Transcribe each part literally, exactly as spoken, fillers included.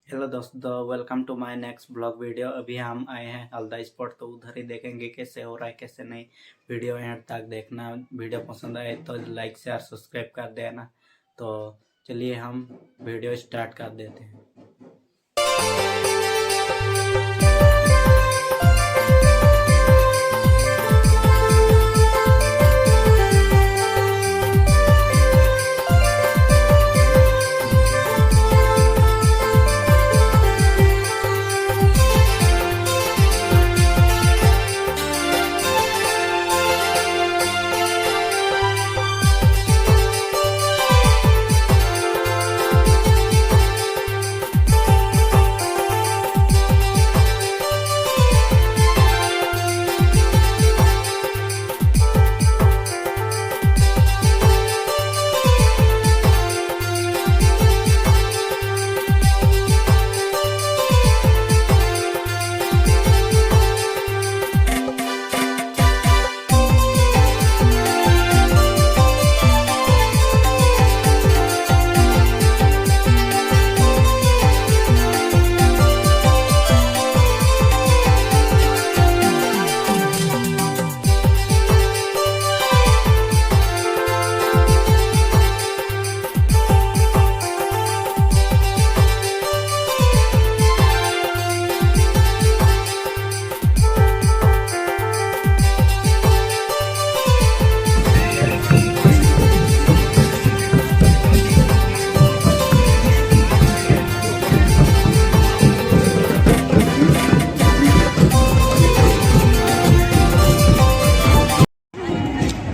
Hello दोस्तों, welcome to my next vlog video। अभी हम आए हैं हल्दा स्पोर्ट, तो उधर ही देखेंगे कैसे हो रहा है, कैसे नहीं। वीडियो एंड तक देखना। वीडियो पसंद आए तो लाइक, शेयर, सब्सक्राइब कर देना। तो चलिए, हम वीडियो स्टार्ट कर देते हैं।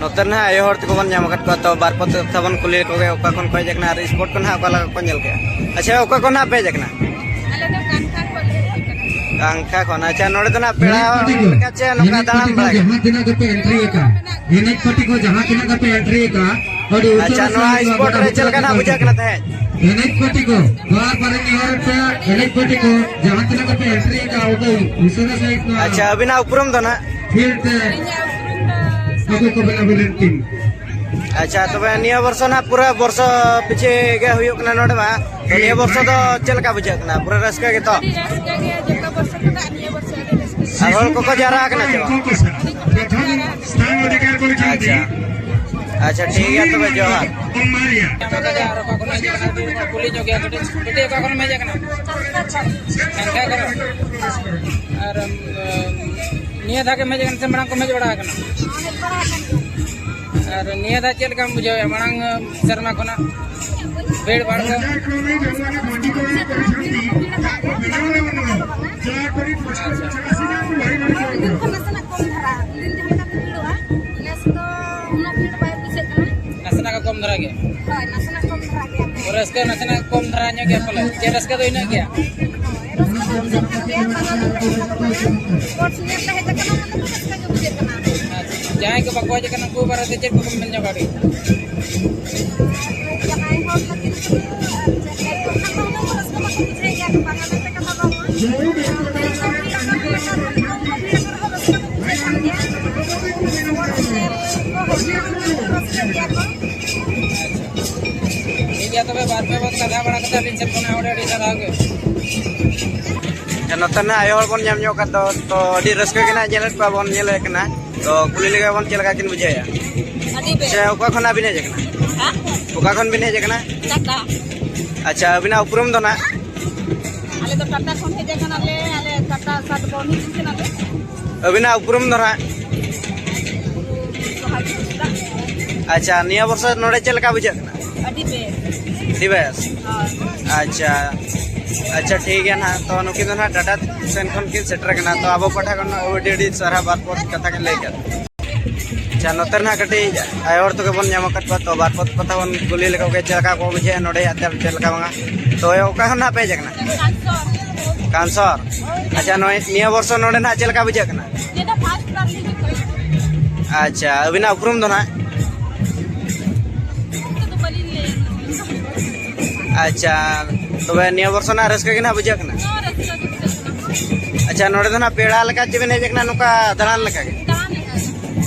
ᱱᱚᱛᱮ ᱨᱮ ᱱᱟᱦᱟᱜ ᱟᱭᱳ ᱦᱚᱲ ᱛᱟᱠᱚ ᱵᱚᱱ ᱧᱟᱢ ᱟᱠᱟᱫ ᱠᱚᱣᱟ, ᱛᱚ ᱵᱟᱨ ᱯᱮ ᱠᱟᱛᱷᱟ ᱵᱚᱱ ᱠᱩᱞᱤ ᱞᱮᱠᱚ ᱜᱮ, ᱚᱠᱟ ᱠᱷᱚᱱ ᱠᱚ ᱦᱮᱡ ᱟᱠᱟᱱᱟ ᱟᱨ ᱥᱯᱳᱨᱴ ᱠᱚ ᱱᱟᱦᱟᱜ ᱚᱠᱟ ᱞᱮᱠᱟ ᱠᱚ ᱧᱮᱞ ᱠᱮᱜᱼᱟ᱾ ᱟᱪᱪᱷᱟ, ᱚᱠᱟ ᱠᱷᱚᱱ ᱱᱟᱦᱟᱜ ᱯᱮ ᱦᱮᱡ ᱟᱠᱟᱱᱟ? ᱟᱞᱮ ᱫᱚ ᱠᱟᱱᱛᱷᱟ ᱠᱷᱚᱱ ᱞᱮ ᱦᱮᱡ ᱟᱠᱟᱱᱟ᱾ ᱠᱟᱱᱛᱷᱟ ᱠᱷᱚᱱ᱾ ᱟᱪᱪᱷᱟ, ᱱᱚᱰᱮ ᱫᱚ ᱱᱟᱦᱟᱜ ᱯᱮᱲᱟ ᱦᱚᱲ ᱞᱮᱠᱟ ᱪᱮ ᱱᱚᱝᱠᱟ ᱫᱟᱬᱟᱱ ᱵᱟᱲᱟ ᱜᱮ? ᱡᱟᱦᱟᱸ ᱛᱤᱱᱟᱹᱜ ᱜᱮᱯᱮ ᱮᱱᱴᱨᱤ ᱟᱠᱟᱫ, ᱮᱱᱮᱡ ᱯᱟᱹᱴᱤ ᱠᱚ ᱡᱟᱦᱟᱸ ᱛᱤᱱᱟᱹᱜ ᱜᱮᱯᱮ ᱮᱱᱴᱨᱤ ᱟᱠᱟᱫ, ᱟᱹᱰᱤ ᱩᱥᱟᱹᱨᱟ ᱟᱪᱪᱷᱟ, ᱱᱚᱣᱟ ᱥᱟᱺᱦᱤᱡ ᱱᱚᱣᱟ ᱥᱯᱳᱨᱴ ᱨᱮ ᱜᱚᱰᱟ ᱪᱮᱫ ᱞᱮᱠᱟ ᱱᱟᱦᱟᱜ ᱵᱩᱡᱷᱟᱹᱜ ᱠᱟᱱᱟ ᱛᱟᱦᱮᱸᱫ? ᱮᱱᱮᱡ ᱯᱟᱹᱴᱤ ᱠᱚ, ᱵᱟᱨ ᱵᱟᱨ ᱱᱮᱦᱚᱨ ᱯᱮ, ᱮᱱᱮᱡ ᱯᱟᱹᱴᱤ ᱠᱚ ᱡᱟᱦᱟᱸ ᱛᱤᱱᱟᱹᱜ ᱜᱮᱯᱮ ᱮᱱᱴᱨᱤ ᱟᱠᱟᱫ, ᱩᱱᱠᱩ ᱩᱥᱟᱹᱨᱟ ᱥᱟᱺᱦᱤᱡ ᱱᱚᱣᱟ ᱟᱪᱪᱷᱟ, ᱟᱹᱵᱤᱱᱟᱜ ᱩᱯᱨᱩᱢ ᱫᱚ ᱱᱟᱦᱟᱜ? ᱯᱷᱤᱞᱰ ᱛᱮ ᱤᱧᱟᱹᱜ ᱩᱯᱨᱩᱢ ᱫᱚ ᱟᱵᱚ ᱠᱚ ᱵᱮᱱᱟᱣ ᱵᱮᱱᱟᱣ ᱴᱤᱢ᱾ ᱟᱪᱪᱷᱟ, ᱛᱚᱵᱮ ᱱᱤᱭᱟᱹ ᱵᱚᱨᱥᱚ ᱱᱟᱦᱟᱜ ᱯᱩᱨᱟᱹ ᱵᱚᱨᱥᱚ ᱯᱤᱪᱷᱮ ᱜᱮ ᱦᱩᱭᱩᱜ ᱠᱟᱱᱟ ᱱᱚᱰᱮ ᱢᱟ᱾ ᱛᱚ ᱱᱤᱭᱟᱹ ᱵᱚᱨᱥᱚ ᱫᱚ ᱪᱮᱫ ᱞᱮᱠᱟ ᱵᱩᱡᱷᱟᱹᱜ ᱠᱟᱱᱟ? ᱯᱩᱨᱟᱹ ᱨᱟᱹᱥᱠᱟᱹ ᱜᱮᱛᱚ? ᱟᱹᱰᱤ ᱨᱟᱹᱥᱠᱟᱹ ᱜᱮ, ᱡᱚᱛᱚ ᱵᱚᱨᱥᱚ ᱠᱷᱚᱱᱟᱜ ᱱᱤᱭᱟᱹ ᱵᱚᱨᱥᱚ ᱟᱹᱰᱤ ᱨᱟᱹᱥᱠᱟᱹ᱾ ᱟᱨ ᱦᱚᱲ ᱠᱚᱠᱚ ᱡᱟᱣᱨᱟ ᱟᱠᱟᱱᱟ ᱪᱮ ᱵᱟᱝ? ᱟᱪᱪᱷᱟ, ᱟᱪᱪᱷᱟ, ᱴᱷᱤᱠ ᱜᱮᱭᱟ, ᱛᱚᱵᱮ ᱡᱚᱦᱟᱨ᱾ ᱠᱩᱞᱤ ᱧᱚᱜ ᱜᱮᱭᱟ ᱠᱟᱹᱴᱤᱡ, ᱵᱤᱴᱤ ᱚᱠᱟ ᱠᱷᱚᱱᱮᱢ ᱦᱮᱡ ᱟᱠᱟᱱᱟ? ᱠᱷᱟᱱᱠᱟ ᱠᱷᱚᱱ᱾ ᱟᱨ ᱱᱤᱭᱟᱹ ᱫᱷᱟᱣ ᱜᱮᱢ ᱦᱮᱡ ᱟᱠᱟᱱᱟ ᱥᱮ ᱢᱟᱲᱟᱝ ᱠᱚᱢ ᱦᱮᱡ ᱵᱟᱲᱟ ᱟᱠᱟᱱᱟ? ᱟᱨ ᱱᱤᱭᱟᱹ ᱫᱷᱟᱣ ᱪᱮᱫ ᱞᱮᱠᱟᱢ ᱵᱩᱡᱷᱟᱹᱣᱮᱫᱼᱟ ᱢᱟᱲᱟᱝ ᱥᱮᱨᱢᱟ ᱠᱷᱚᱱᱟᱜ ᱵᱷᱤᱲ ᱵᱷᱟᱲ ᱠᱚ? ᱱᱟᱥᱮᱱᱟᱜ ᱠᱚᱢ ᱫᱷᱟᱨᱟ, ᱫᱤᱱ ᱡᱟᱦᱟᱸ ᱞᱮᱠᱟ ᱠᱚ ᱵᱷᱤᱲᱚᱜᱼᱟ, ᱱᱮᱥ ᱫᱚ ᱩᱱᱟᱹᱜ ᱵᱷᱤᱲ ᱵᱟᱭ ᱵᱩᱡᱷᱟᱹᱜ ᱠᱟᱱᱟ᱾ ᱱᱟᱥᱮᱱᱟᱜ ᱠᱚ ᱠᱚᱢ ᱫᱷᱟᱨᱟ ᱜᱮ? ᱦᱳᱭ, ᱱᱟᱥᱮᱱᱟᱜ ᱠᱚᱢ ᱫᱷᱟᱨᱟ ᱜᱮᱭᱟ᱾ ᱨᱟᱹᱥᱠᱟᱹ ᱱᱟᱥᱮᱱᱟᱜ ᱠᱚᱢ ᱫᱷᱟᱨᱟ ᱧᱚᱜ ᱜᱮᱭᱟ ᱯᱟᱞᱮ? ᱪᱮᱫ ᱨᱟᱹᱥᱠᱟᱹ ᱫᱚ ᱤᱱᱟᱹᱜ ᱜᱮᱭᱟ? ᱦᱳᱭ, ᱨᱟᱹᱥᱠᱟᱹ ᱫᱚ ᱵᱩᱡᱷᱟᱹᱜ ᱠᱟᱱ ᱜᱮᱭᱟ, ᱵᱟᱝᱟ ᱫᱚ ᱵᱟᱝ ᱠᱟᱱᱟ᱾ ᱥᱯᱳᱨᱴᱥ ᱧᱮᱞ ᱯᱮ ᱦᱮᱡ ᱟᱠᱟᱱᱟ, ᱢᱟᱱᱮ ᱫᱚ ᱨᱟᱹᱥᱠᱟᱹ ᱜᱮ ᱵᱩᱡᱷᱟᱹᱜ ᱠᱟᱱᱟ᱾ ᱟᱪᱪᱷᱟ, ᱡᱟᱦᱟᱸᱭ ᱠᱚ ᱵᱟᱠᱚ ᱦᱮᱡ ᱟᱠᱟᱱᱟ, ᱩᱱᱠᱩ ᱵᱟᱨᱮᱛᱮ ᱪᱮᱫ ᱠᱚᱠᱚ ᱢᱮᱱ ᱧᱚᱜᱟ ᱟᱹᱰᱤ? ᱡᱟᱦᱟᱸᱭ ᱦᱚᱲ ᱞᱟᱹᱜᱤᱫ ᱛᱮᱫᱚ, ᱟᱨ ᱪᱮᱫ ᱞᱟᱹᱭ ᱠᱚ ᱠᱷᱟᱱ ᱫᱚ ᱩᱱᱟᱹᱜ ᱨᱟᱹᱥᱠᱟᱹ ᱵᱟᱠᱚ ᱵᱩᱡᱷᱟᱹᱣ ᱜᱮᱭᱟ, ᱵᱟᱝᱟ ᱢᱮᱱᱛᱮ ᱠᱟᱛᱷᱟ ᱵᱟᱝᱟ᱾ ᱨᱟᱹᱥᱠᱟᱹ ᱠᱚ ᱵᱩᱡᱷᱟᱹᱣ ᱠᱟᱱ ᱜᱮᱭᱟ᱾ ᱥᱯᱳᱨᱴᱥ ᱧᱮᱞ ᱠᱚ ᱦᱤᱡᱩᱜᱼᱟ, ᱨᱟᱹᱥᱠᱟᱹ ᱜᱮᱭᱟ ᱠᱚ᱾ ᱴᱷᱤᱠ ᱜᱮᱭᱟ, ᱛᱚᱵᱮ ᱵᱟᱨ ᱯᱮ ᱵᱚᱱ ᱠᱟᱛᱷᱟ ᱵᱟᱲᱟ ᱠᱟᱛᱮ ᱟᱹᱞᱤᱧ ᱥᱮᱫ ᱠᱷᱚᱱᱟᱜ ᱟᱹᱰᱤ ᱟᱹᱰᱤ ᱥᱟᱨᱦᱟᱣ ᱜᱮ᱾ ᱟᱪᱪᱷᱟ, ᱱᱚᱛᱮ ᱱᱟᱜ ᱟᱭᱳ ᱦᱚᱲ ᱵᱚᱱ ᱧᱟᱢ ᱧᱚᱜ ᱠᱟᱫ ᱫᱚ, ᱛᱚ ᱟᱹᱰᱤ ᱨᱟᱹᱥᱠᱟᱹ ᱜᱮ ᱱᱟᱜ ᱧᱮᱞᱮᱫ ᱠᱚᱣᱟ ᱵᱚᱱ, ᱧᱮᱞᱮᱫ ᱠᱟᱱᱟ᱾ ᱛᱚ ᱠᱩᱞᱤ ᱞᱮᱜᱮ ᱵᱚᱱ, ᱪᱮᱫ ᱞᱮᱠᱟ ᱠᱤᱱ ᱵᱩᱡᱷᱟᱹᱣᱮᱫᱼᱟ? ᱟᱹᱰᱤ ᱵᱮᱥ᱾ ᱥᱮ ᱚᱠᱟ ᱠᱷᱚᱱᱟᱜ ᱵᱤᱱ ᱦᱮᱡ ᱟᱠᱟᱱᱟ? ᱦᱮᱸ? ᱚᱠᱟ ᱠᱷᱚᱱ ᱵᱤᱱ ᱦᱮᱡ ᱟᱠᱟᱱᱟ? ᱴᱟᱴᱟ᱾ ᱟᱪᱪᱷᱟ, ᱟᱹᱵᱤᱱᱟᱜ ᱩᱯᱨᱩᱢ ᱫᱚ ᱱᱟᱜ? ᱟᱞᱮ ᱫᱚ ᱴᱟᱴᱟ ᱠᱷᱚᱱ ᱦᱮᱡ ᱟᱠᱟᱱᱟᱞᱮ, ᱟᱞᱮ ᱴᱟᱴᱟ ᱥᱟᱛ ᱵᱚᱱ ᱦᱤᱡᱩᱜ ᱠᱟᱱᱟᱞᱮ᱾ ᱟᱹᱵᱤᱱᱟᱜ ᱩᱯᱨᱩᱢ ᱫᱚ ᱱᱟᱜ? ᱟᱪᱪᱷᱟ, ᱱᱤᱭᱟᱹ ᱵᱚᱨᱥᱚ ᱱᱚᱰᱮ ᱪᱮᱫ ᱞᱮᱠᱟ ᱵᱩᱡᱷᱟᱹᱜ ᱠᱟᱱᱟ? ᱟᱹᱰᱤ ᱵᱮᱥ᱾ ᱟᱹᱰᱤ ᱵᱮᱥ? ᱦᱳᱭ᱾ ᱟᱪᱪᱷᱟ, ᱟᱪᱪᱷᱟ, ᱴᱷᱤᱠ ᱜᱮᱭᱟ ᱱᱟᱦᱟᱜ᱾ ᱛᱚ ᱱᱩᱠᱤᱱ ᱫᱚ ᱱᱟᱦᱟᱜ ᱴᱟᱴᱟ ᱥᱮᱱ ᱠᱷᱚᱱ ᱠᱤᱱ ᱥᱮᱴᱮᱨ ᱟᱠᱟᱱᱟ, ᱛᱚ ᱟᱵᱚ ᱯᱟᱦᱴᱟ ᱠᱷᱚᱱ ᱟᱹᱰᱤ ᱟᱹᱰᱤ ᱥᱟᱨᱦᱟᱣ, ᱵᱟᱨ ᱯᱚᱫ ᱠᱟᱛᱷᱟ ᱠᱤᱱ ᱞᱟᱹᱭ ᱠᱮᱫ᱾ ᱟᱪᱪᱷᱟ, ᱱᱚᱛᱮ ᱨᱮ ᱱᱟᱦᱟᱜ ᱠᱟᱹᱴᱤᱡ ᱟᱭᱳ ᱦᱚᱲ ᱛᱟᱠᱚ ᱵᱚᱱ ᱧᱟᱢ ᱟᱠᱟᱫ ᱠᱚᱣᱟ, ᱛᱚ ᱵᱟᱨ ᱯᱚᱫ ᱠᱟᱛᱷᱟ ᱵᱚᱱ ᱠᱩᱞᱤ ᱞᱮᱠᱚ ᱜᱮ, ᱪᱮᱫ ᱞᱮᱠᱟ ᱠᱚ ᱵᱩᱡᱷᱟᱹᱣᱮᱫᱼᱟ ᱱᱚᱰᱮ ᱦᱮᱡ ᱠᱟᱛᱮ, ᱪᱮᱫ ᱞᱮᱠᱟ ᱵᱟᱝᱟ? ᱛᱚ ᱚᱠᱟ ᱠᱷᱚᱱ ᱱᱟᱦᱟᱜ ᱯᱮ ᱦᱮᱡ ᱟᱠᱟᱱᱟ? ᱠᱟᱱᱥᱚᱨ᱾ ᱠᱟᱱᱥᱚᱨ᱾ ᱟᱪᱪᱷᱟ, ᱱᱚᱜᱼᱚᱭ ᱱᱤᱭᱟᱹ ᱵᱚᱨᱥᱚ ᱱᱚᱰᱮ ᱱᱟᱦᱟᱜ ᱪᱮᱫ ᱞᱮᱠᱟ ᱵᱩᱡᱷᱟᱹᱜ ᱠᱟᱱᱟ? ᱱᱤᱭᱟᱹ ᱫᱚ ᱯᱷᱟᱥᱴ ᱵᱟᱨ ᱞᱤᱧ ᱦᱤᱡᱩᱜ ᱠᱟᱱᱟ᱾ ᱟᱪᱪᱷᱟ, ᱟᱹᱵᱤᱱᱟᱜ ᱩᱯᱨᱩᱢ ᱫᱚ ᱱᱟᱦᱟᱜ? ᱩᱱᱟᱹᱜ ᱫᱚ ᱵᱟᱹᱞᱤᱧ ᱞᱟᱹᱭᱟ᱾ ᱟᱪᱪᱷᱟ, ᱛᱚᱵᱮ ᱱᱤᱭᱟᱹ ᱵᱚᱨᱥᱚ ᱱᱟᱜ ᱨᱟᱹᱥᱠᱟᱹ ᱜᱮ ᱱᱟᱜ ᱵᱩᱡᱷᱟᱹᱜ ᱠᱟᱱᱟ? ᱦᱚᱸ, ᱨᱟᱹᱥᱠᱟᱹ ᱜᱮ ᱵᱩᱡᱷᱟᱹᱜ ᱠᱟᱱᱟ᱾ ᱟᱪᱪᱷᱟ, ᱱᱚᱰᱮ ᱫᱚ ᱱᱟᱜ ᱯᱮᱲᱟ ᱞᱮᱠᱟ ᱪᱮ ᱵᱮᱱ ᱦᱮᱡ ᱟᱠᱟᱱᱟ, ᱱᱚᱝᱠᱟ ᱫᱟᱬᱟᱱ ᱞᱮᱠᱟ ᱜᱮ? ᱫᱟᱬᱟᱱ ᱞᱮᱠᱟ ᱜᱮ᱾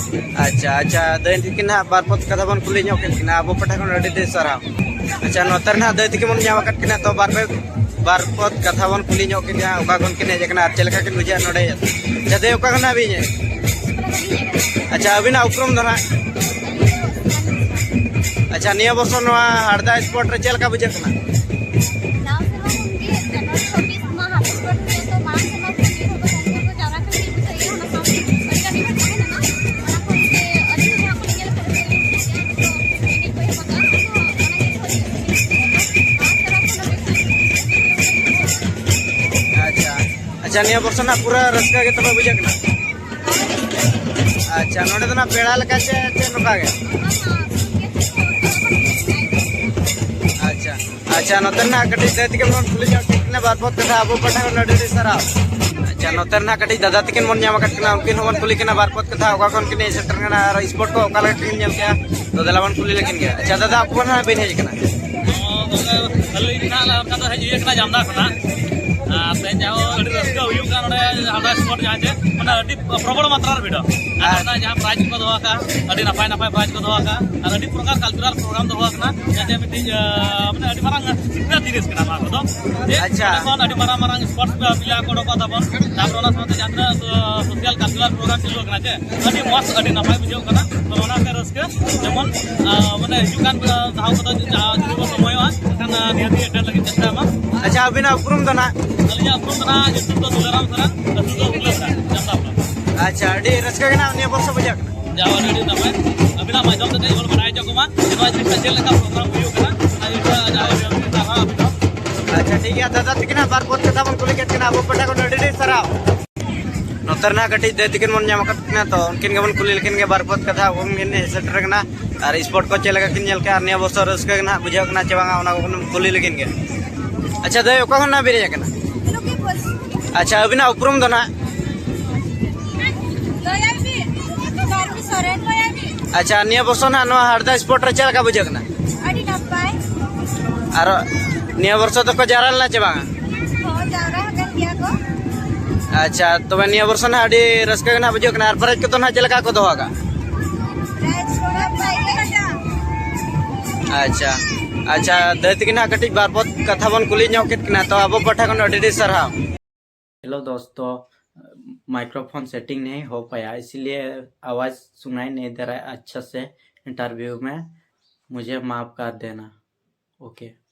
ᱟᱪᱪᱷᱟ, ᱟᱪᱪᱷᱟ, ᱫᱟᱹᱭ ᱛᱤᱠᱤᱱ ᱦᱟᱸᱜ ᱵᱟᱨ ᱯᱚᱫ ᱠᱟᱛᱷᱟ ᱵᱚᱱ ᱠᱩᱞᱤ ᱧᱚᱜ ᱠᱮᱫ ᱠᱤᱱᱟ, ᱟᱵᱚ ᱯᱟᱦᱴᱟ ᱠᱷᱚᱱ ᱟᱹᱰᱤ ᱟᱹᱰᱤ ᱥᱟᱨᱦᱟᱣ᱾ ᱟᱪᱪᱷᱟ, ᱱᱚᱛᱮ ᱨᱮ ᱱᱟᱦᱟᱜ ᱫᱟᱹᱭ ᱛᱤᱠᱤᱱ ᱵᱚᱱ ᱧᱟᱢ ᱟᱠᱟᱫ ᱠᱤᱱᱟ, ᱛᱚ ᱵᱟᱨ ᱯᱮ ᱵᱟᱨ ᱯᱚᱫ ᱠᱟᱛᱷᱟ ᱵᱚᱱ ᱠᱩᱞᱤ ᱧᱚᱜ ᱠᱮᱫᱮᱭᱟ, ᱚᱠᱟ ᱠᱷᱚᱱ ᱠᱤᱱ ᱦᱮᱡ ᱟᱠᱟᱱᱟ ᱟᱨ ᱪᱮᱫ ᱞᱮᱠᱟ ᱠᱤᱱ ᱵᱩᱡᱷᱟᱹᱣᱮᱫ ᱱᱚᱰᱮ ᱦᱮᱡ ᱠᱟᱛᱮ᱾ ᱟᱪᱪᱷᱟ, ᱫᱟᱹᱭ, ᱚᱠᱟ ᱠᱷᱚᱱ ᱱᱟᱦᱟᱜ ᱵᱤᱱ ᱦᱮᱡ? ᱟᱪᱪᱷᱟ, ᱟᱹᱵᱤᱱᱟᱜ ᱩᱯᱨᱩᱢ ᱫᱚ ᱱᱟᱦᱟᱜ? ᱟᱪᱪᱷᱟ, ᱱᱤᱭᱟᱹ ᱵᱚᱪᱷᱚᱨ ᱱᱚᱣᱟ ᱦᱟᱲᱫᱟ ᱥᱯᱳᱨᱴ ᱨᱮ ᱪᱮᱫ ᱞᱮᱠᱟ ᱵᱩᱡᱷᱟᱹᱜ ᱠᱟᱱᱟ? ᱱᱟᱣᱟ ᱥᱮᱨᱢᱟ ᱠᱷᱚᱱ ᱜᱮ ᱡᱟᱱᱣᱟᱨ ᱪᱷᱟᱵᱵᱤᱥ ᱢᱟ ᱦᱟᱹᱠᱩ ᱥᱯᱳᱨᱴ ᱨᱮ ᱛᱚ ᱢᱟᱲᱟᱝ ᱥᱮᱨᱢᱟ ᱠᱷᱚᱱ ᱱᱤᱭᱟᱹ ᱫᱷᱟᱣ ᱫᱚ ᱠᱚᱢ ᱠᱚ ᱡᱟᱣᱨᱟ ᱠᱟᱱ ᱜᱮ ᱵᱩᱡᱷᱟᱹᱜ ᱜᱮᱭᱟ, ᱚᱱᱟ ᱥᱟᱶᱛᱮ ᱟᱹᱰᱤ ᱜᱟᱱ ᱜᱮ ᱛᱟᱦᱮᱸ ᱞᱮᱱᱟ, ᱚᱱᱟ ᱠᱷᱚᱱ ᱜᱮ ᱟᱹᱞᱤᱧ ᱦᱚᱸ ᱡᱟᱦᱟᱸ ᱠᱚᱞᱤᱧ ᱧᱮᱞ ᱠᱟᱫᱟ ᱡᱮ ᱱᱤᱛᱚᱜ ᱮᱱᱮᱡ ᱠᱚ ᱮᱦᱚᱵ ᱟᱠᱟᱫᱟ, ᱟᱫᱚ ᱚᱱᱟ ᱜᱮ ᱱᱟᱣᱟ ᱥᱮᱨᱢᱟ ᱠᱷᱚᱱ ᱟᱹᱰᱤ ᱜᱟᱱ ᱜᱮ ᱟᱪᱪᱷᱟ, ᱟᱪᱪᱷᱟ, ᱱᱤᱭᱟᱹ ᱵᱚᱨᱥᱚ ᱱᱟᱜ ᱯᱩᱨᱟᱹ ᱨᱟᱹᱥᱠᱟᱹ ᱜᱮ ᱛᱚᱵᱮ ᱵᱩᱡᱷᱟᱹᱜ ᱠᱟᱱᱟ? ᱟᱪᱪᱷᱟ, ᱱᱚᱰᱮ ᱫᱚ ᱱᱟᱜ ᱯᱮᱲᱟ ᱞᱮᱠᱟ ᱪᱮ ᱪᱮᱫ ᱱᱚᱝᱠᱟ ᱜᱮ? ᱟᱪᱪᱷᱟ, ᱟᱪᱪᱷᱟ, ᱱᱚᱛᱮ ᱨᱮᱱᱟᱜ ᱠᱟᱹᱴᱤᱡ ᱫᱟᱹᱭ ᱛᱤᱠᱤᱱ ᱵᱚᱱ ᱠᱩᱞᱤ ᱧᱚᱜ ᱠᱮᱫ ᱠᱤᱱᱟ ᱵᱟᱨ ᱯᱚᱫ ᱠᱟᱛᱷᱟ, ᱟᱵᱚ ᱯᱟᱦᱴᱟ ᱠᱷᱚᱱ ᱟᱹᱰᱤ ᱟᱹᱰᱤ ᱥᱟᱨᱦᱟᱣ᱾ ᱟᱪᱪᱷᱟ, ᱱᱚᱛᱮ ᱨᱮᱱᱟᱜ ᱠᱟᱹᱴᱤᱡ ᱫᱟᱫᱟ ᱛᱤᱠᱤᱱ ᱵᱚᱱ ᱧᱟᱢ ᱟᱠᱟᱫ ᱠᱤᱱᱟ, ᱩᱱᱠᱤᱱ ᱦᱚᱸᱵᱚᱱ ᱠᱩᱞᱤ ᱠᱤᱱᱟ ᱵᱟᱨ ᱯᱚᱫ ᱠᱟᱛᱷᱟ, ᱚᱠᱟ ᱠᱷᱚᱱ ᱠᱤᱱ ᱦᱮᱡ ᱥᱮᱴᱮᱨ ᱠᱟᱱᱟ ᱟᱨ ᱥᱯᱳᱨᱴ ᱠᱚ ᱚᱠᱟ ᱞᱮᱠᱟ ᱠᱤᱱ ᱧᱮᱞ ᱠᱮᱜᱼᱟ, ᱛᱚ ᱫᱮᱞᱟ ᱵᱚᱱ ᱠᱩᱞᱤ ᱞᱮᱠᱤᱱ ᱜᱮ᱾ ᱟᱪᱪᱷᱟ ᱫᱟᱫᱟ, ᱚᱠᱟ ᱠᱷᱚᱱ ᱦᱟᱸᱜ ᱵᱤᱱ ᱦᱮᱡ ᱟᱠᱟᱱᱟ? ᱚ, ᱜᱚᱢᱠᱮ, ᱟᱹᱞᱤᱧ ᱱᱟᱦᱟᱜ ᱚᱱᱠᱟ ᱫᱚ ᱦᱮᱡ ᱦᱩᱭ ᱟᱠᱟᱱᱟ ᱡᱟᱢᱫᱟ ᱠᱷᱚᱱᱟᱜ᱾ ᱟᱨ ᱛᱮᱦᱮᱧ ᱡᱟᱦᱟᱸ ᱟᱹᱰᱤ ᱨᱟᱹᱥᱠᱟᱹ ᱦᱩᱭᱩᱜ ᱠᱟᱱᱟ ᱱᱚᱰᱮ ᱦᱟᱣᱲᱟ ᱥᱯᱳᱨᱴ, ᱡᱟᱦᱟᱸ ᱡᱮ ᱢᱟᱱᱮ ᱟᱹᱰᱤ ᱯᱨᱚᱵᱚᱞ ᱢᱟᱛᱨᱟ ᱨᱮ ᱵᱷᱤᱲ᱾ ᱟᱨ ᱟᱨ ᱚᱱᱟ ᱡᱟᱦᱟᱸ ᱯᱨᱟᱭᱤᱡᱽ ᱠᱚ ᱫᱚᱦᱚ ᱟᱠᱟᱫᱼᱟ, ᱟᱹᱰᱤ ᱱᱟᱯᱟᱭ ᱱᱟᱯᱟᱭ ᱯᱨᱟᱭᱤᱡᱽ ᱠᱚ ᱫᱚᱦᱚ ᱟᱠᱟᱫᱼᱟ᱾ ᱟᱨ ᱟᱹᱰᱤ ᱯᱨᱚᱠᱟᱨ ᱠᱟᱞᱪᱟᱨᱟᱞ ᱯᱨᱳᱜᱨᱟᱢ ᱫᱚᱦᱚ ᱟᱠᱟᱱᱟ, ᱡᱟᱦᱟᱸ ᱡᱮ ᱢᱤᱫᱴᱤᱡ, ᱟᱸ, ᱢᱟᱱᱮ ᱟᱹᱰᱤ ᱢᱟᱨᱟᱝ ᱥᱤᱠᱷᱱᱟᱹᱛ ᱡᱤᱱᱤᱥ ᱠᱟᱱᱟ ᱱᱚᱣᱟ ᱠᱚᱫᱚ᱾ ᱡᱮ ᱟᱪᱪᱷᱟ᱾ ᱚᱸᱰᱮ ᱠᱷᱚᱱ ᱟᱹᱰᱤ ᱢᱟᱨᱟᱝ ᱢᱟᱨᱟᱝ ᱥᱯᱳᱨᱴᱥ ᱯᱞᱮᱭᱟᱨ ᱠᱚ ᱚᱰᱚᱠᱚᱜ ᱛᱟᱵᱚᱱ, ᱛᱟᱨᱯᱚᱨᱮ ᱚᱱᱟ ᱥᱟᱶᱛᱮ ᱡᱟᱦᱟᱸ ᱛᱤᱱᱟᱹᱜ, ᱟᱸ, ᱥᱳᱥᱟᱞ ᱠᱟᱞᱪᱟᱨᱟᱞ ᱯᱨᱳᱜᱨᱟᱢ ᱪᱟᱹᱞᱩ ᱟᱠᱟᱱᱟ ᱪᱮ, ᱟᱹᱰᱤ ᱢᱚᱡᱽ, ᱟᱹᱰᱤ ᱱᱟᱯᱟᱭ ᱵᱩᱡᱷᱟᱹᱜ ᱠᱟᱱᱟ᱾ ᱛᱚ, ᱚᱱᱟ ᱜᱮ ᱨᱟᱹᱥᱠᱟᱹ, ᱡᱮᱢᱚᱱ, ᱟᱸ, ᱢᱟᱱᱮ, ᱦᱤᱡᱩᱜ ᱠᱟᱱ, ᱟᱸ, ᱫᱷᱟᱣ ᱠᱚᱫᱚ ᱡᱟ-, ᱡᱩᱫᱤ ᱵᱚᱱ ᱥᱚᱢᱚᱭᱚᱜᱼᱟ, ᱮᱱᱠᱷᱟᱱ, ᱟᱸ, ᱱᱤᱦᱟᱹᱛᱤ ᱮᱴᱮᱱᱰ ᱞᱟᱹᱜᱤᱫ ᱪᱮᱥᱴᱟᱭ ᱢᱟ᱾ ᱟᱪᱪᱷᱟ, ᱟᱹᱵᱤᱱᱟᱜ ᱩᱯᱨᱩᱢ ᱫᱚ ᱱᱟᱦᱟᱜ? ᱟᱹᱞᱤᱧᱟᱜ ᱩᱯᱨᱩᱢ ᱫᱚ ᱱᱟᱦᱟᱜ ᱧᱩᱛᱩᱢ ᱫᱚ ᱫᱩᱞᱟᱹᱨᱟᱢ ᱥᱚᱨᱮᱱ, ᱟᱹᱛᱩ ᱫᱚ ᱩᱞᱟᱹᱯᱟᱲᱟ, ᱡᱟᱢᱫᱟ ᱯᱟᱲᱟ᱾ ᱟᱪᱪᱷᱟ, ᱟᱹᱰᱤ ᱨᱟᱹᱥᱠᱟᱹ ᱜᱮ ᱱᱟᱦᱟᱜ ᱱᱤᱭᱟᱹ ᱵᱚᱨᱥᱚ ᱵᱩᱡᱷᱟᱹᱜ ᱠᱟᱱᱟ᱾ ᱡᱟ, ᱟᱹᱰᱤ, ᱟᱹᱰᱤ ᱱᱟᱯᱟᱭ᱾ ᱟᱹᱵᱤᱱᱟᱜ ᱢᱟᱫᱽᱫᱷᱚᱢ ᱛᱮ ᱡᱮᱢᱚᱱ ᱵᱟᱲᱟᱭ ᱦᱚᱪᱚ ᱠᱚᱢᱟ, ᱱᱚᱣᱟ ᱡᱤᱱᱤᱥ ᱴᱟᱜ ᱪᱮᱫ ᱞᱮᱠᱟ ᱯᱨᱳᱜᱨᱟᱢ ᱦᱩᱭᱩᱜ ᱠᱟᱱᱟ, ᱚᱱᱟ ᱡᱤᱱᱤᱥ ᱴᱟᱜ ᱡᱟᱦᱟᱸ ᱟᱹᱵᱤᱱ ᱴᱷᱮᱱ ᱥᱟᱨᱦᱟᱣ ᱟᱹᱵᱤᱱ ᱦᱚᱸ᱾ ᱟᱪᱪᱷᱟ, ᱴᱷᱤᱠ ᱜᱮᱭᱟ, ᱫᱟᱫᱟ ᱛᱟᱹᱠᱤᱱ ᱦᱟᱸᱜ ᱵᱟᱨ ᱯᱚᱫ ᱠᱟᱛᱷᱟ ᱵᱚᱱ ᱠᱩᱞᱤ ᱠᱮᱫ ᱠᱤᱱᱟ, ᱟᱵᱚ ᱯᱟᱦᱴᱟ ᱠᱷᱚᱱ ᱟᱹᱰᱤ ᱟᱹᱰᱤ ᱥᱟᱨᱦᱟᱣ᱾ ᱱᱚᱛᱮ ᱨᱮᱱᱟᱜ ᱠᱟᱹᱴᱤᱡ ᱫᱟᱹᱭ ᱛᱟᱹᱠᱤᱱ ᱵᱚᱱ ᱧᱟᱢ ᱟᱠᱟᱫ ᱠᱤᱱᱟ, ᱛᱚ ᱩᱱᱠᱤᱱ ᱜᱮᱵᱚᱱ ᱠᱩᱞᱤ ᱞᱮᱠᱤᱱ ᱜᱮ, ᱵᱟᱨ ᱯᱚᱫ ᱠᱟᱛᱷᱟ ᱩᱱᱠᱤᱱ ᱦᱮᱡ ᱥᱮᱴᱮᱨ ᱟᱠᱟᱱᱟ᱾ ᱟᱨ ᱥᱯᱳᱨᱴ ᱠᱚ ᱪᱮᱫ ᱞᱮᱠᱟ ᱠᱤᱱ ᱧᱮᱞ ᱠᱮᱜᱼᱟ, ᱟᱨ ᱱᱤᱭᱟᱹ ᱵᱚᱪᱷᱚᱨ ᱨᱟᱹᱥᱠᱟᱹ ᱜᱮ ᱱᱟᱦᱟᱜ ᱵᱩᱡᱷᱟᱹᱜ ᱠᱟᱱᱟ ᱪᱮ ᱵᱟᱝᱟ, ᱚᱱᱟ ᱠᱚᱵᱚᱱ ᱠᱩᱞᱤ ᱞᱮᱠᱤᱱ ᱜᱮ᱾ ᱟᱪᱪᱷᱟ ᱫᱟᱹᱭ, ᱚᱠᱟ ᱠᱷᱚᱱ ᱱᱟᱦᱟᱜ ᱵᱤᱱ ᱦᱮᱡ ᱟᱠᱟᱱᱟ? ᱞᱚᱠᱷᱤᱢᱯᱩᱨ᱾ ᱟᱪᱪᱷᱟ, ᱟᱹᱵᱤᱱᱟᱜ ᱩᱯᱨᱩᱢ ᱫᱚ ᱱᱟᱦᱟᱜ? ᱞᱟᱹᱭᱟᱭ ᱵᱤᱱ, ᱠᱟᱹᱨᱢᱤ ᱥᱚᱨᱮᱱ ᱞᱟᱹᱭᱟᱭ ᱵᱤᱱ᱾ ᱟᱪᱪᱷᱟ, ᱱᱤᱭᱟᱹ ᱵᱚᱪᱷᱚᱨ ᱱᱟᱦᱟᱜ ᱱᱚᱣᱟ ᱦᱟᱲᱫᱟ ᱥᱯᱳᱨᱴ ᱨᱮ ᱪᱮᱫ ᱞᱮᱠᱟ ᱵᱩᱡᱷᱟᱹᱜ ᱠᱟᱱᱟ? ᱟᱹᱰᱤ ᱱᱟᱯᱟᱭ᱾ ᱟᱨ ᱱᱤᱭᱟᱹ ᱵᱚᱨᱥᱚ ᱫᱚᱠᱚ ᱡᱟᱣᱨᱟ ᱞᱮᱱᱟ ᱪᱮ ᱵᱟᱝᱟ? ᱦᱚᱸ, ᱡᱟᱣᱨᱟ ᱟᱠᱟᱱ ᱜᱮᱭᱟ ᱠᱚ᱾ ᱟᱪᱪᱷᱟ, ᱛᱚᱵᱮ ᱱᱤᱭᱟᱹ ᱵᱚᱨᱥᱟ ᱱᱟᱦᱟᱜ ᱟᱹᱰᱤ ᱨᱟᱹᱥᱠᱟᱹ ᱜᱮ ᱱᱟᱦᱟᱜ ᱵᱩᱡᱷᱟᱹᱜ ᱠᱟᱱᱟ᱾ ᱟᱨ prize ᱠᱚᱫᱚ ᱱᱟᱦᱟᱜ ᱪᱮᱫ ᱞᱮᱠᱟ ᱠᱚ ᱫᱚᱦᱚ ᱟᱠᱟᱫ? ᱟᱪᱪᱷᱟ, ᱟᱪᱪᱷᱟ, ᱫᱟᱹᱭ ᱛᱟᱹᱠᱤᱱ ᱱᱟᱦᱟᱜ ᱠᱟᱹᱴᱤᱡ ᱵᱟᱨ ᱯᱚᱫ ᱠᱟᱛᱷᱟ ᱵᱚᱱ ᱠᱩᱞᱤ ᱧᱚᱜ ᱠᱮᱫ ᱠᱤᱱᱟ, ᱛᱚ ᱟᱵᱚ ᱯᱟᱦᱴᱟ ᱠᱷᱚᱱ ᱟᱹᱰᱤ ᱟᱹᱰᱤ ᱥᱟᱨᱦᱟᱣ᱾ हेलो दोस्तों, माइक्रोफोन सेटिंग नहीं हो पाया, इसीलिए आवाज़ सुनाई नहीं दे रहा है अच्छा से इंटरव्यू में, मुझे माफ़ कर देना। ओके।